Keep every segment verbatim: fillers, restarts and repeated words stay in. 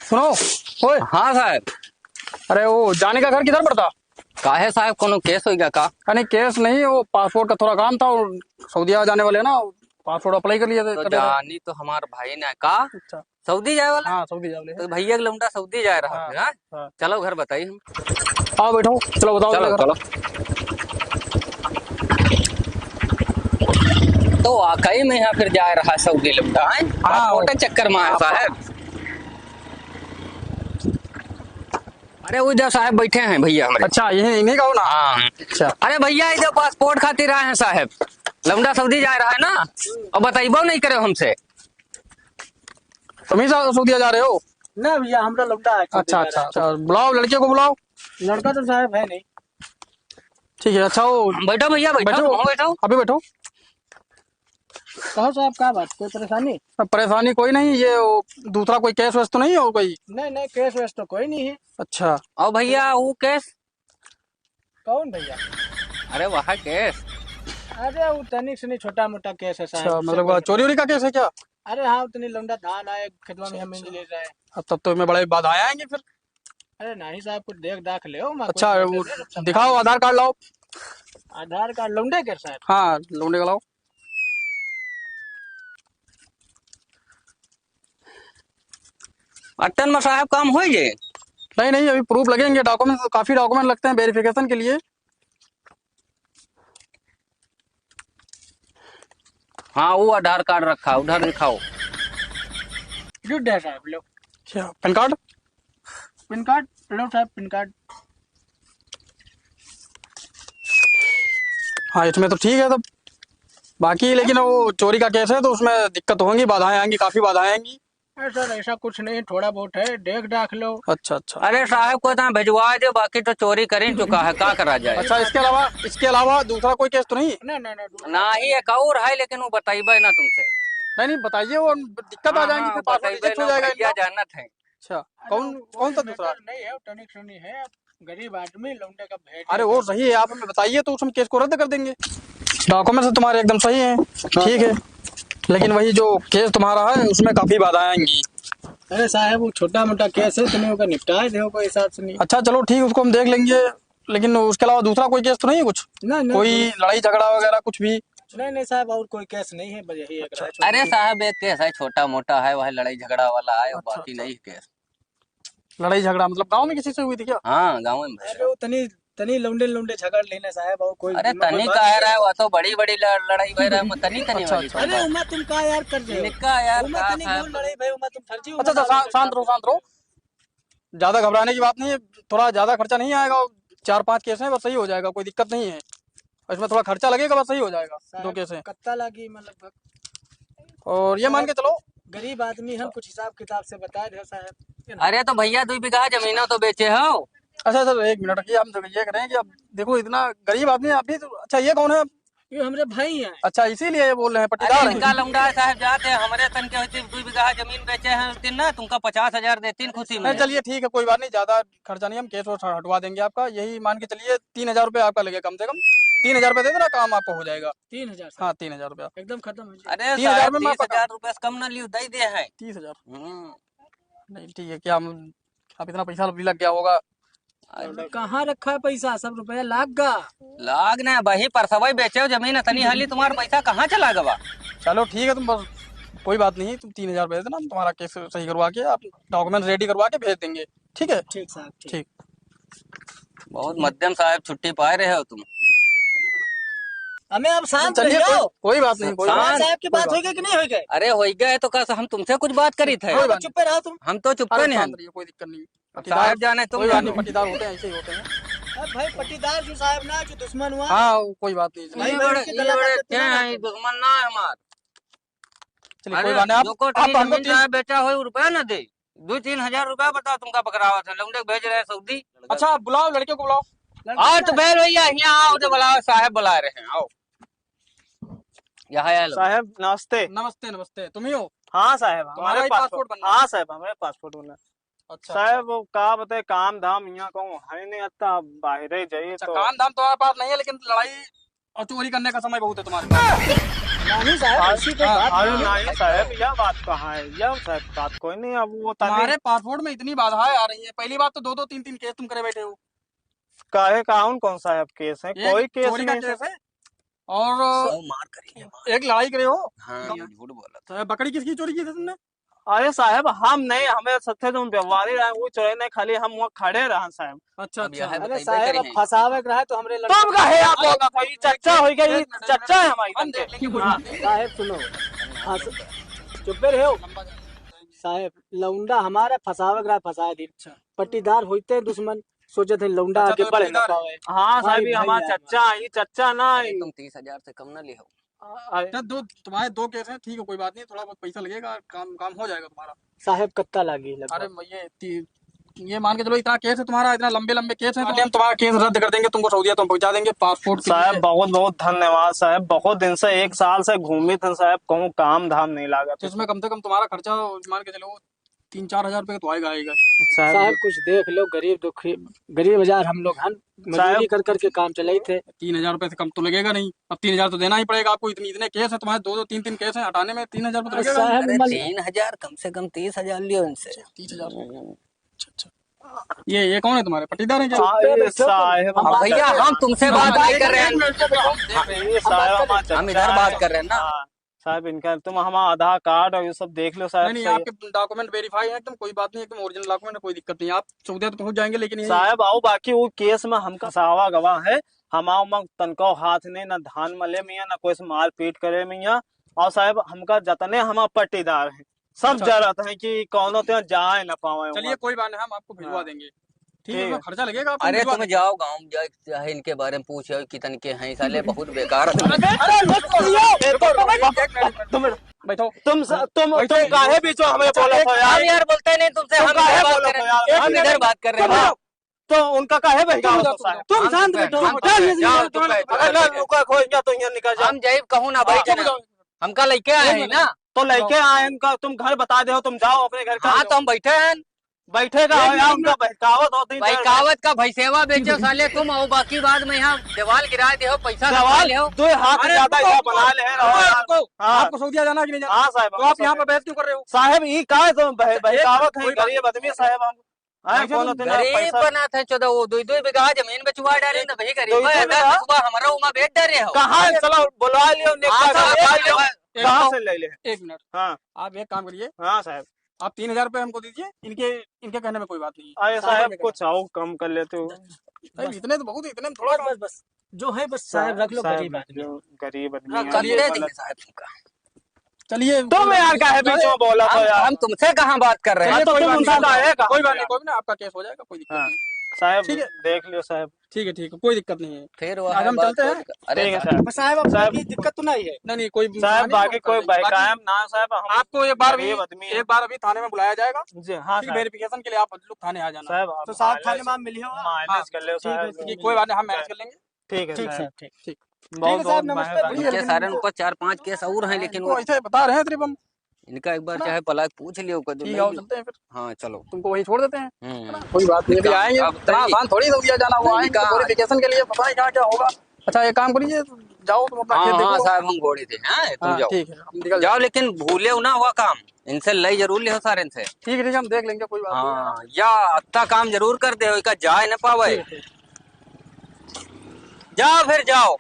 सुनो, ओए। हाँ साहब। अरे, वो जाने का घर किधर पड़ता? काहे साहब, कोनो केस होइगा का? अरे, केस नहीं, वो पासपोर्ट का थोड़ा काम था, वो सऊदिया जाने वाले हैं ना, पासपोर्ट अप्लाई कर लिया था, तो कर लिया था। जानी तो हमार भाई ना का? अच्छा। सऊदी जाए वाला? हाँ, सऊदी जाए वाले हैं। तो भैया के लौंडा सऊदी जाए रहा हाँ, फिर, हाँ? हाँ। चलो घर बताई हम। आओ बैठो, चलो बताओ चलो, घर। चलो। तो वाकई में यहाँ फिर जाए रहा सऊदी लौंडा, हैं? हाँ। पासपोर्ट के चक्कर में आया हाँ। साहब। अरे, वो इधर साहब बैठे हैं भैया हमारे। अच्छा, यही, इन्हीं का हो ना? हाँ। अच्छा। अरे भैया, ये जो पासपोर्ट खातिर आए हैं साहब, लौंडा सऊदी जा रहा है ना, अब बताइबो नहीं करे हमसे। तुम ही सा-, सऊदिया जा रहे हो? ना भैया, हमरा लौंडा है, अच्छा, अच्छा, अच्छा, बुलाओ, लड़के को बुलाओ। लड़का तो साहब है नहीं। ठीक है, अच्छा, वो बैठो भैया, बैठो, बैठो। तुम बैठो। अभी बैठो। कहो साहब, का बात, कोई परेशानी? अब परेशानी कोई नहीं, ये वो दूसरा कोई केस वेस तो नहीं है और कोई? नहीं, नहीं, केस वेस तो कोई नहीं है। अच्छा। और भैया, वो केस? कौन भैया? अरे, वह केस। अरे, वो तनिक सनी छोटा मोटा केस है साहब, अच्छा, मतलब, चोरी वोरी का केस है क्या? अरे हाँ, उतनी लौंडा धान आए, खेतवा में अच्छा, हम अच्छा। ले जाए। अब तब तो हमें बड़े बाधाएं आएंगी फिर। अरे नहीं साहब, कुछ देख दाख ले, मैं अच्छा, कोई वो पैसे दे, सब दिखाओ, आधार कार्ड लाओ। आधार कार्ड लौंडे के साहब? हाँ, लौंडे का लाओ। अट्टन में साहब काम होई जे? नहीं, नहीं, अभी प्रूफ लगेंगे, डॉक्यूमेंट, काफी डॉक्यूमेंट लगते हैं वेरिफिकेशन के लिए। हाँ, वो आधार कार्ड रखा, उधर दिखाओ। गुड है साहब, लो। अच्छा, पैन कार्ड? पैन कार्ड, लो साहब, पैन कार्ड। हाँ, इसमें तो ठीक है तब। बाकी लेकिन वो चोरी का केस है, तो उसमें दिक्कत होंगी, बाधाएं आएंगी, काफी बाधाएं आएंगी। अरे सर, ऐसा कुछ नहीं, थोड़ा बहुत है, देख दाख लो। अच्छा, अच्छा। अरे साहब को तो भिजवा दे, बाकी तो चोरी कर ही चुका है, का करा जाए? अच्छा, इसके अलावा, इसके अलावा दूसरा कोई केस तो नहीं? नहीं, नहीं, नहीं, दूसरा ना ही, एक और है, लेकिन वो बताइबे ना तुमसे। नहीं, नहीं, बताइए, वो दिक्कत आ हाँ, जाएंगी, हाँ, फिर पासपोर्ट बताइबे रिजेक्ट हो ना, जाएगा भैया इनका। जानत है। अच्छा, अरे, कौन, वो कौन सा दूसरा? नहीं है, वो तनिक सुनी है, गरीब आदमी, लौंडे का भेज अरे, वो सही है, आप हमें बताइए तो उसमें केस को रद्द कर देंगे। डॉक्यूमेंट्स तुम्हारे एकदम सही हैं, हाँ। ठीक है, लेकिन वही जो केस तुम्हारा है, उसमें काफी बाधाएं आएंगी। अरे साहब, वो छोटा मोटा केस है, तुम्हें ओका निपटाए दे, कोई हिसाब से नहीं। अच्छा, चलो ठीक है, उसको हम देख लेंगे, लेकिन उसके अलावा दूसरा कोई केस तो नहीं है कुछ? नहीं, नहीं, कोई नहीं। लड़ाई झगड़ा वगैरह कुछ भी? नहीं, नहीं साहब, और कोई केस नहीं है, बस यही एक अच्छा। है, छोटी अरे सी। साहब, एक केस है, छोटा मोटा है, वह लड़ाई झगड़ा वाला है, अच्छा, बाकी अच्छा। नहीं केस। लड़ाई झगड़ा मतलब गांव में किसी से हुई थी क्या? हाँ, गाँव में भैया। अरे, वो तनी, तनी लौंडे, लौंडे झगड़ लेने साहब, और कोई अरे, उमा कोई तनी बात का है नहीं। रहा है, वो तो बड़ी, बड़ी लड़-, लड़ाई भई रहा है, वो तनी, तनी अच्छा, वाली अच्छा। छोड़ो। अरे, उमा तुम का यार कर रहे हो? निक्का यार, उमा का तनी साहब? बोल लड़ाई भई, उमा तुम फर्जी हो, अच्छा, अच्छा, उमा शांत, तुम शांत रहो, शांत रहो। ज्यादा घबराने की बात नहीं है, थोड़ा ज्यादा खर्चा नहीं आएगा, चार पांच केस हैं, बस सही हो जाएगा, कोई दिक्कत नहीं है। इसमें थोड़ा खर्चा लगेगा, बस सही हो जाएगा, दो साहब, केस हैं। कत्ता लागी, मतलब, और ये मान के साहब, चलो। गरीब आदमी हम, कुछ हिसाब किताब से बताए दे साहब। अरे तो भैया, दुई बीघा जमीनो तो बेचे हो। अच्छा सर, एक मिनट रखिए, हम तो ये करें कि अब देखो, इतना गरीब आदमी आप भी तो, अच्छा, ये कौन है? ये हमरे भाई हैं। अच्छा, इसीलिए ये बोल रहे हैं, पट्टीदार अरे हैं। इनका लौंडा है साहब, जाते हैं, हमरे तन के होती दुई बीघा जमीन बेचे हैं उस दिन ना, तुमका पचास हजार देती न खुशी नहीं, में। चलिए ठीक है, कोई बात नहीं, ज्यादा खर्चा नहीं, हम केस वेस हटवा देंगे आपका। यही मान के चलिए, तीन हजार रुपये आपका लगेगा कम से कम। तीन हजार रुपये दे देना, काम आपका हो जाएगा। तीन हजार साहब? हाँ, तीन हजार रुपया। एकदम खत्म हो जाए। अरे तीस हजार साहब, में मैं तीस हजार रुपया से कम ना लियो, दे दे है। तीस हजार? हम्म। नहीं, ठीक है, क्या हम, आप इतना पैसा भी लग गया होगा। अरे कहाँ रखा है पैसा, सब रुपया लाग गा। लाग ना, वही परसवा ही बेचे हो जमीन, इतनी हाली तुम्हारा पैसा कहाँ चला गवा? चलो ठीक है, तुम बस, कोई बात नहीं, तुम तीन हजार भेज देना, हम तुम्हारा केस सही करवा के, आप डॉक्यूमेंट रेडी करवा के भेज देंगे, ठीक है? ठीक साहब, ठीक। ठीक। बहुत मध्यम साहब, छुट्टी पाए रहे हो तुम। हमें अब शांत चलिए, रह जाओ। कोई, कोई बात नहीं, कोई बात नहीं। साहब की बात होई गई कि नहीं होई गई? अरे होई गई है तो का हम तुमसे कुछ बात करी थे? कोई बात चुप्पे रहो तुम। हम तो चुप्पे अरे नहीं शांत हैं। रहिए, कोई दिक्कत नहीं। अब पटीदार, साहब जाने तुम कोई बात जानो। नहीं, पटीदार होते हैं, ऐसे ही होते हैं। अब भाई पटीदार जो साहब ना, जो दुश्मन हुआ। हाँ, वो कोई बात नहीं। भाई, ये भाई, बड़े, उनके ये गला बड़े काट के क्या ना है, काट। दुश्मन ना है हमार। चलिए, अरे, कोई बात नहीं, आप, जो कोटरी आप हमको जमीन तीन का है, बेचा हो, रुपया ना दे। दो तीन हजार रुपया बताओ, तुमका पकड़ावा था, लौंडे के भेज रहे हैं सऊदी। अच्छा, आप बुलाओ, लड़के को बुलाओ। हाँ, तो बैल भैया, यहाँ आओ, तो बुलाओ, साहब बुला रहे हैं, आओ। यहाँ आया लो। साहब, नमस्ते। नमस्ते, नमस्ते। तुम ही हो? हाँ साहब, तुम्हारा हमारे ही पासपोर्ट, पासपोर्ट बनना है। हाँ साहब, हमारे पासपोर्ट बनना है। अच्छा, साहब, अच्छा। वो का बताए, काम धाम यहाँ कहूँ है नहीं, अत्ता बाहरे जाइए अच्छा, तो। काम धाम तुम्हारे पास नहीं है, लेकिन लड़ाई और चोरी करने का समय बहुत है तुम्हारे पास। नहीं साहब, ऐसी कोई बात नहीं है। नहीं साहब, यह बात कहाँ है? यह साहब बात कोई नहीं। अब वो तभी तुम्हारे पासपोर्ट में इतनी बाधाएं आ रही हैं। पहली बात तो दो दो तीन तीन केस तुम करे बैठे हो। काहे, कौन कौन सा है केस है? एक कोई केस चोरी का नहीं केस है। है और सौ मार करी है। एक लड़ाई करे हो। हाँ, झूठ बोला था। तो बकरी किसकी चोरी की थी तुमने? अरे साहब, हम नहीं, हमें सत्य तुम व्यवहारी रहे, वो चोरी नहीं, खाली हम वहाँ खड़े रहे साहब। अच्छा, अच्छा। अरे साहब, अब फंसावे के रहे तो हमरे लड़के तुम का है आप बोला भाई, चच्चा हो गया, ये चच्चा है हमारी हम देख लेंगे, कोई बात नहीं। साहब सुनो, फंस-, चुप्पे रहो। साहब, लौंडा हमारा फंसावे के रहे, फंसा दी। अच्छा। पट्टीदार होते दुश्मन, सोचे थे लौंडा अच्छा, आगे तो बढ़े ना पावे। हाँ, साहब, ये हमारा चच्चा, ये चच्चा ना है। तुम तीस हजार से कम ना ले हो। अरे तो दो, तुम्हारे दो केस हैं, ठीक है, कोई बात नहीं, थोड़ा बहुत पैसा लगेगा, काम, काम हो जाएगा तुम्हारा। साहब, कत्ता लागी लगभग? अरे, ये ती-, ये मान के चलो, इतना केस है तुम्हारा, इतना लंबे लंबे केस हैं, तो हम तुम्हारा केस रद्द कर देंगे, तुमको सऊदिया तुम पहुंचा देंगे, पासपोर्ट के साहब, लिए। बहुत बहुत धन्यवाद साहब, बहुत दिन से, एक साल से घूमित हैं साहब, कहूँ काम धाम नहीं लागत। तो इसमें कम से कम तुम्हारा खर्चा मान के चलो, तीन चार हजार रुपये तो आएगा, आएगा ही। साहब, साहब, कुछ देख लो, गरीब दुखी, गरीब हजार हम लोग हैं, मजदूरी साहब, कर करके काम चलाई थे। तीन हजार रुपये से कम तो लगेगा नहीं। अब तीन हजार तो देना ही पड़ेगा आपको, इतनी, इतने केस हैं तुम्हारे, दो दो तीन तीन केस हैं, हटाने में तीन हजार रुपये तो अरे लगेगा ही। साहब, अरे, मन- तीन हजार, कम से कम तीस हजार लियो इनसे। तीस हजार। अच्छा, अच्छा। ये, ये कौन है तुम्हारे पट्टीदार हैं क्या? हाँ, ये साहब, अब भैया, हम तुमसे बात नहीं कर रहे हैं। हम इधर बात कर रहे हैं ना। हाँ। साहब, इनका तुम हमारा आधार कार्ड और ये सब देख लो साहब, नहीं, नहीं, सही है। आपके डॉक्यूमेंट वेरीफाई है एकदम, कोई बात नहीं, एकदम ओरिजिनल डॉक्यूमेंट है, कोई दिक्कत नहीं है, आप सऊदिया तो पहुंच जाएंगे, लेकिन ये साहब, आओ, बाकी वो केस में हमका फंसावा गवा है, हमारा में तनको हाथ नहीं, ना धान मले में, ना कोई से मारपीट करे में, और साहब, हमका जतने हमारा पट्टीदार हैं, सब अच्छा। जरूरत है कि कौनो तो जाए ना पावे चलिए, वहाँ। कोई बात नहीं, हम आपको भिजवा हाँ। देंगे। ठीक है, ठीक है। उसमें खर्चा लगेगा, आपको अरे, भिजवा तुम देंगे। जाओ गाँव में, जाओ, चाहे इनके बारे में पूछो, कितन के हैं, साले बहुत बेकार आदमी। अरे, मत बोलियो। एक मिनट, एक मिनट। तुम, तुम, तुम स-, तुम, बैठो। तुम काहे बीच में हमें अच्छा, बोला एक था यार? हम यार बोलते नहीं तुमसे, तुम हम काहे इधर बात बोला कर रहे था यार? हैं। एक हम मिनट। इधर बात कर रहे हैं। तुम तो उनका काहे बहकावत हो साहब? तुम शांत बैठो। हम क्या चुप है, ये जाओ, चुप है, अगर ना रुका खोएगा तो यहाँ निकल जाओ। हम जाइब कहूँ ना हाँ। बैठे ना। हमका लइके आए हैं ना। तो लइके आए हैं, उनका तुम घर बता दे हो, तुम जाओ अपने घर का। हाँ, तो हम बैठे हैं। बैठे का हो यार, उनका बहकावत हो, तीन चार बहकावत का भैंसेवा बेचो साले तुम, और बाकी बाद में यहाँ देवाल गिरा दे हो, पैसा देवाल ले हो। दो हाथ अरे ज्यादा रुको, इधर बना ले रुको, रहो यार। रुको। हाँ। आपको सऊदिया जाना कि नहीं जाना? हाँ साहब, तो आप यहाँ पे बहस क्यों कर रहे हो? साहब, ई का है तो बह-, अच्छा, एक बहकावत है, कोई बात गरीब आदमी साहब हम। हाँ, भाई साहब, कौनो तो ना गरीब पैसा। बनात है, चौदह वो दुई दुई बीघा जमीन बेचवा डारे, तो भाई गरीब दुई दुई है, बीघा? सुबह हमारा उमा बेच डारे हो। कहाँ है? चलो, बुलवा लियो, नेक हाँ, बात साहब, है, बुलवा एक लियो। मिनट, एक कहाँ मिनट, से ले ले? एक मिनट। हाँ। आप एक काम करिए। हाँ, साहब। आप तीन हजार रुपये हमको दीजिए, इनके, इनके कहने में कोई बात नहीं है। अरे साहब, साहब, कुछ और कम कर लेते हो। भाई, इतने तो बहुत, इतने में थोड़ा बस, कम। बस, बस। जो है, बस, साहब, साहब, रख लो, साहब, गरीब आदमी। जो गरीब आदमी हाँ, है, कम दे देंगे साहब तुमका। चलिए, तुम यार काहे बीच में बोला था हम, यार? हम तुमसे कहाँ बात कर रहे हैं? हाँ, तो कोई तुम बात उनका नहीं, काहे कहा कोई बात यार? नहीं, कोई ना, आपका केस हो जाएगा, कोई दिक्कत हाँ, नहीं। साहब, ठीक है। देख लियो साहब। ठीक है, ठीक है, कोई दिक्कत नहीं है। फिर वो आज है हम बात चलते हैं। अरे ठीक है साहब। बस साहब, अब साहब, कोई दिक्कत तो नहीं है? नहीं, नहीं, कोई साहब, बाकी कोई बहकाएम ना साहब, हम आपको एक बार अभी, गरीब आदमी हैं। एक बार अभी थाने में बुलाया जाएगा। जी, हाँ फिर साहब। वेरिफिकेशन के लिए आप लोग थाने आ जाना। साहब, तो साहब, थाने में आप मिलिए। हाँ, मैनेज कर लो ठीक है, साहब। ठीक है, कोई बात नहीं, हम मैनेज कर लेंगे। ठीक है ठीक साहब। साहब, ठीक। ठीक। ठीक है साहब, नमस्ते। बहुत, बहुत ये सारे धन्यवाद। उनको चार पांच केस और हैं, हाँ, लेकिन इनको वो ऐसे बता रहे हैं सिर्फ हम। इनका एक बार है ना? चाहे पलाक पूछ लियो, कभी ठीक है, आओ, चलते हैं फिर। हाँ, चलो। तुमको वहीं छोड़ देते हैं, हम्म। है ना? कोई बात नहीं, अभी आएंगे। अब इतना आसान थोड़ी हो गया जाना, वो नहीं, आएंगे इनका वेरिफिकेशन के लिए, पता नहीं क्या क्या होगा। अच्छा, एक काम करिए, जाओ तुम अपना हाँ, खेत हाँ, देखो। साहब, हम घोड़े थे, हाँ, तुम हाँ, जाओ। ठीक है, हम निकल जाओ, जाएंगे। लेकिन भूले ना हुआ काम, इनसे लई जरूर लिहो सारे इनसे। ठीक है, ठीक है, हम देख लेंगे, कोई बात नहीं। हाँ, या अत्ता काम जरूर कर दे, इका जाए न पावे। ठीक है, ठीक। जाओ फिर, जाओ।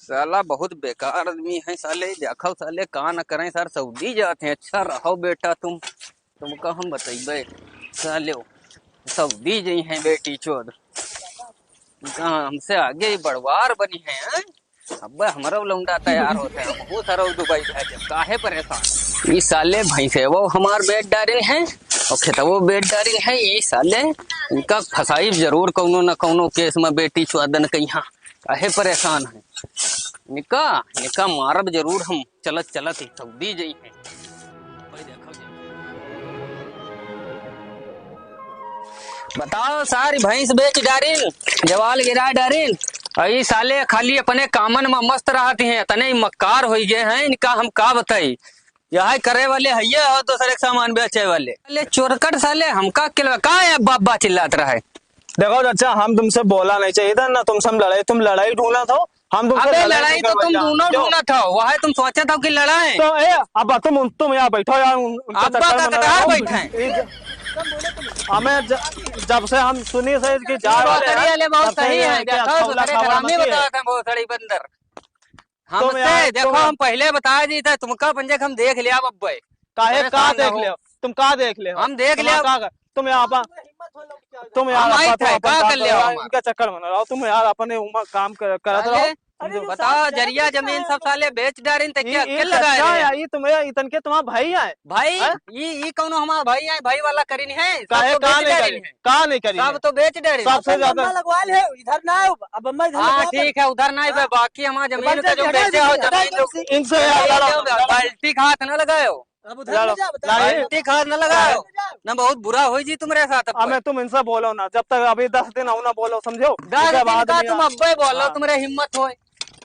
साला बहुत बेकार आदमी है साले, देखो साले का न करें सर, सऊदी जाते हैं। अच्छा रहो बेटा तुम, तुमका हम बतइबे साले, सऊदी जई हैं बेटी चोद, का हमसे आगे ही बड़वार बनी है, हैं? अब हमरा लौंडा तैयार होते हैं, हमहू सरऊ दुबई भेजे, काहे परेशान? ई साले भैंसेवो हमार बेच डारिन है और खेतवो बेच डारिन है, ई साले इनका फंसाई जरूर कौनो न कौनो केस में बेटी चोदन कहिया। काहे परेशान है? निका, निका मारब जरूर हम, चलत, चलत ही सऊदी जई हैं। बताओ, सारी भैंस बेच डारिन, देवाल गिरा डारिन, और ई साले खाली अपने कामन में मस्त रहत हैं, इतने ही मक्कार होई गए हैं, इनका हम का बताई। यही करे वाले हइये हो, दूसरे के सामान बेचे वाले। साले चोरकट साले, हमका अकेलवा का है बाबा चिल्लात रहा है? देखो चाचा, हम तुमसे बोला नहीं चाहिए था ना, तुमसे हम लड़ाई, तुम लड़ाई ढूंढा था, हम तुमसे अबे, लड़ाई लड़ाई तो तुम दोनों क्यों? ढूंढत हो, वह तुम सोचत हो कि लड़ाई। तो ए, अब तुम, तुम यहाँ बैठो यार, उन-, उनका अब्बा चक्कर का में ना कतार रहो। बैठे हैं। हमें ज-, जब से हम सुनी से कि जा रहे हैं, तब से ये है कि देखो, अच्छा उला दूसरे खावा घर में मत ये। बतावत हैं, बहुत सारी बंदर। तुम हमसे यार, देखो, तुम हम पहले बता दी थे, तुमका पंजे हम देख लिया अब अब्बे। काहे, का परेशान ना देख हो। ले? तुम का देख ले? हम देख तुम ले। का कर, तुम यहाँ पर, तुम यार हम आई अपन, थे, अपन का काम कर ले करो यार, हमार? इनका चक्कर में ना रहो, तुम यार अपने उम्र काम कर, करत रहो। अरे, तुम जो बताओ, साथ जरिया जमीन सब साले बेच डारिन, ते ये, क्या ये अकेले लगाए रहे? यार, ये तुम्हें, इतन के तुम्हारा भाई है? भाई, हैं? ये, ये कौनो हमारा भाई है? भाई वाला करिन है? सब काहे, तो का बेच नहीं डारिन करिन? है। का नहीं करिन सब है? तो बेच डारिन। सबसे ज्यादा लगवा ले, इधर ना आओ, अब मैं इधर हाँ, लगवा ठीक है, उधर ना आइबे, हाँ। बाकी हमारा जमीन का जो बेचे हो, जमीन लोग इनसे यार लड़ो। बाल्टी का हाथ ना लगाओ। अब उधर लड़ो। ना जा, बता। नहीं। बाल्टी का हाथ ना लगाओ। ना बहुत बुरा होई जी तुम्हरे साथ अब। हमें तुम इनसे बोलो ना, जब तक अभी दस दिन आओ ना बोलो, समझो? दस दिन का तुम अब्बे बोलो, हाँ। तुम्हरे हिम्मत होए।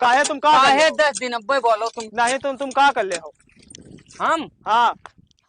काहे तुम का कर काहे ले हो? दस दिन अब्बे बोलो तुम। नहीं तुम, तुम का कर ले हो? हम? हाँ।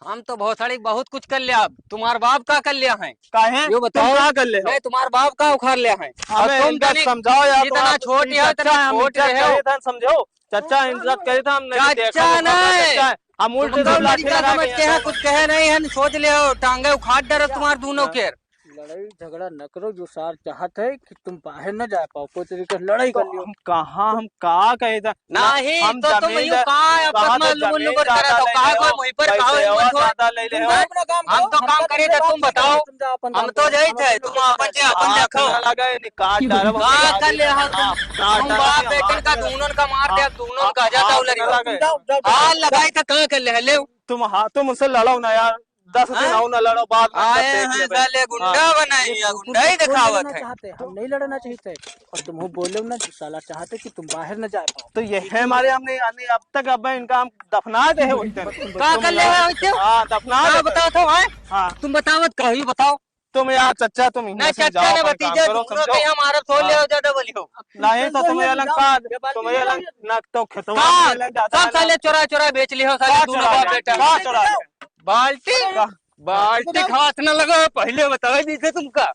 हम तो बहुत सारी, बहुत कुछ कर लिया। अब तुम्हार बाप का कर लिया है? काहे? यो तुम बताओ। का कर ले हो? नहीं, तुम्हार बाप का उखाड़ लिया है? और हमें तुम इनका तनी समझाओ यार, इतना तुम्हारा छोट ये है, चाचा इतना है, हम छोट इज्जत रहे हो। करी था, समझो। चाचा इज्जत करी था, हम नहीं देखा चाचा वो नहीं। चाचा है। हम उल्टे तुमको से लाठी लड़का लगा के समझते हैं, यहाँ कुछ कहे नहीं है, सोच ले हो, टांगे उखाड़ डरो तुम्हार दोनों हाँ। के। लड़ाई झगड़ा न करो, जो सार चाहत है कि तुम बाहर न जा पाओ, कोई तरीके से लड़ाई तो कर लियो। हम कहाँ, हम का कहे था? नहीं, हम तो तुम जमीन यूं दे-, कहाँ है, आपस कहाँ में तो लुगुर जमीन लुगुर ज्यादा करत हो? ले कहाँ ले कोई हो, वहीं पर पैसे कहाँ और हिम्मत हो? ज्यादा ले ले तुम हो। अपना काम हम करो, तो हम काम तो करे थे, तुम बताओ। तुम जाओ अपन हम काम तो करो, जाई हम थे, अपन तुम काम अपन करो। जे अपन हाथ देखो। ना लगे, नहीं काट डालो, कहाँ काट कर ले डालो। हाथ? हाँ, काट हम डालो, बाप बेटन का हाथ दोनों का मार दे, हाँ, दोनों का हाँ, जाता हाथ उलरी। ना लगे। तुम जाओ, जाओ, हाँ, जाओ। लगाई था, कहाँ कर ले, ले। तुम, हाँ, तुम उनसे लड़ो ना यार, दस दिन हाँ? आओ ना लड़ो, बाद में आए सब देख हैं लेबे। साले गुंडा हाँ। बनाई ये या तुम गुंडा ही कुछ दिखावत बोलना है। चाहते, हम नहीं लड़ना चाहते। और तुम हो बोले ना, जो साला चाहते कि तुम बाहर न जा पाओ। तो ये है हमारे, हमने, हमने अब तक अब इनका हम दफना दे है उस दिन। का कर ले है उस दिन? हाँ, दफना का दे। बताओ तो, हैं? हाँ। तुम बतावत का ही बताओ। तुम यार चच्चा, तुम इन्हें ना समझाओ, चच्चा ना अपन काम भतीजा, करो, दोनों समझो। के हम आरब सो ले हाँ। हो, ज्यादा बलियो। नहीं तो तुम ये लंग का, तुम ये लंग ना तो खेतवा का, में लंग जाता सब है ना। साले चोरा चोरा बेच लियो, साले का दोनों चोरा बाप ले? बेटा। का चोरा ले? बाल्टी? का? बाल्टी का हाथ ना लगाओ, पहले बतावे दी थे तुमका।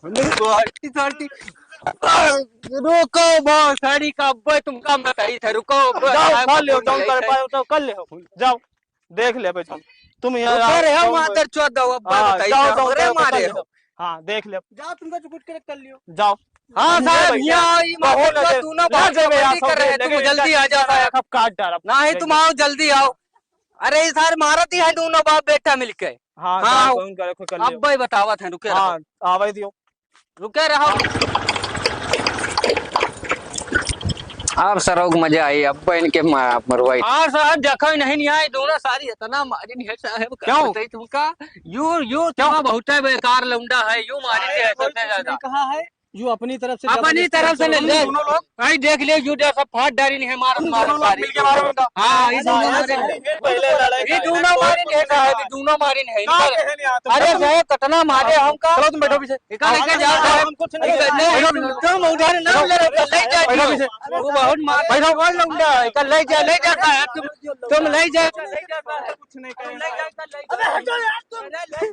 बाल्टी, साल्टी। रुको, बहुत सारी का अब्बे तुमका बताई था, रुको, अब्बे जाओ, खा लो, तुम कर पाए तो कर ले हो। जाओ। देख ले भाई, तुम, तुम यहाँ रुको रे, आओ, हम तुम मादर चोद दो, अब हाँ, बताइए, जाओ, जाओ, हमरे जाओ, मारे कर हो। लो। हाँ, देख ले। जाओ, तुमका जो कुछ करे कर लियो। जाओ। हाँ, तुम साहब, भाई, यहाँ आओ, ये बहुत मादर चोद नजर, दोनों ना बाप जावे, बंदी कर रहे हैं, लेकिन तुम जल्दी आ जाओ, साहब। सब काट डाल, अब हाँ, ये तुम आओ, जल्दी आओ। अरे, ये सारे मारत ही है दोनों बाप बेटा मिलके। हाँ, हाँ, जाओ, आओ। तुम करे, खुद कर लियो। अब भाई बतावत है, रुके रहो। हाँ, आवे दियो। रुके रहो। अब सरोग मजा आई, अब इनके मा-, मरवाई। और साहब देखो ही नहीं, नहीं आए दोनों सारी इतना मारिन है साहब, का क्यों? बताई तुमका? यू, यू क्यों? तुम बहुत बेकार लौंडा है, यू मारिन है सबसे ज्यादा। कहा है, यू अपनी तरफ से अपनी तरफ से ले ले। दोनों लोग। भाई देख ले, यू जैसा फाट डारी नहीं है, मार, तुम मार दोनों लोग सारी। मिलके मारो उनका। हाँ, ये दोनों मारे। पहले लड़ाई ये दोनों मारिन है साहब, ये दोनों मारिन है। कहाँ पे है नहीं, आप तुम अरे बैठो। साहब, कितना मारे हमका। चलो तुम बैठो पीछे। इका लेके जाओ साहब। हम कुछ नहीं अरे, नहीं, तुम उधर ना ले, ले जाओ। बैठो पीछे। वो बहुत मार, बैठो। बहुत लौंडा है, इका ले जा, ले जा साहब, तुम, तुम ले जा। कुछ नहीं करेंगे। अबे हटो यार तुम।